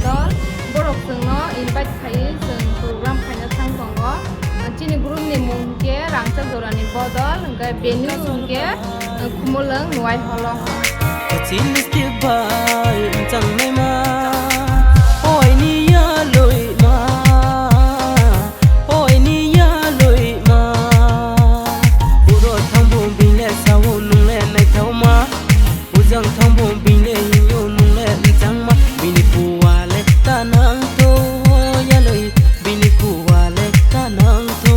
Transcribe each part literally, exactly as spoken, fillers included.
Dol, borok chwngno invite khai, chwng program khaina thang tongo. Chini group ni mung hwnkhe Rangchak Jorani Bodol, hwnkhe venue hwnkhe, uh, Khumulwng Nuai Holo. Chini step bai wngchang naima, oini ya loima, oini ya loima. Buro thangbo bile sao nungle naithokma. Bujang thangbo bini hinyo nungle nchangma, bini kuwale ta nangtho, yaloi bini kuwale ta nangtho.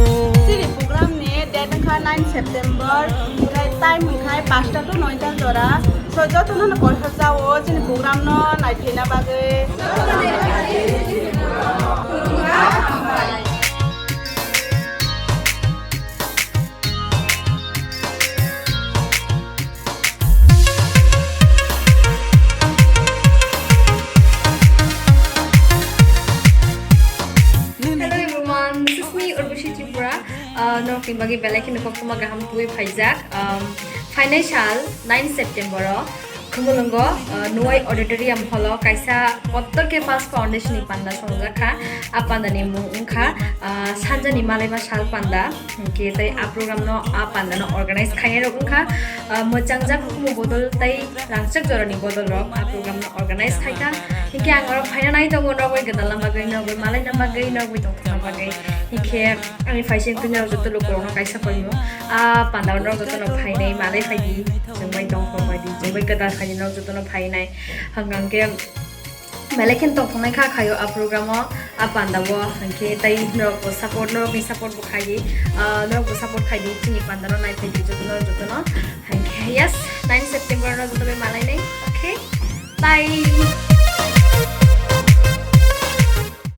Chini program ni date wngkha nine September, hwnkhe time hwnkhe pasta to noita jora. So, jotono no koithok jao chini program no naithokna bagwi. Hello everyone, this is me, Urvashi Tripura. Uh, norokni bagwi belai kheno koktwma kaham tubui phaijak. Um, phainai sal nine September o Khumulwngo, uh, Nuai Auditorium Hall o kaisa kotor khe First Foundation ni panda songjakha. A panda ni mung wngkha, uh, Sanjani Malaima Sal Panda. Hinkhe tei a program no, a panda no organize khainai rok wngkha, ah, mwchangjak hukumu bodol tei rangchak jorani bodol rok a program no organize khaikha. Hinkhe ang oro phaina nai tongo, norok bai gwdalna bagwi, norok bai malaina bagwi, norok bai tongthokna bagwi. Hinkhe ani phaising twi norok joto lukurok no kaisa poimo. A panda o norok joto no phainai malai phaidi, chwng bai tongthok baidi, chwng bai gwdal khaidi norok joto no phainai. Hwnkha hinkhe Belai khe tongthoknai kha khaio a program o, a panda o, hinkhe tei norok bo support, norokni support bo khaidi, ah, norok bo support khaidi, chini panda no naiphai di joto, norok joto no. Hinkhe yes, nine September no joto bai malainai, okay? Bye.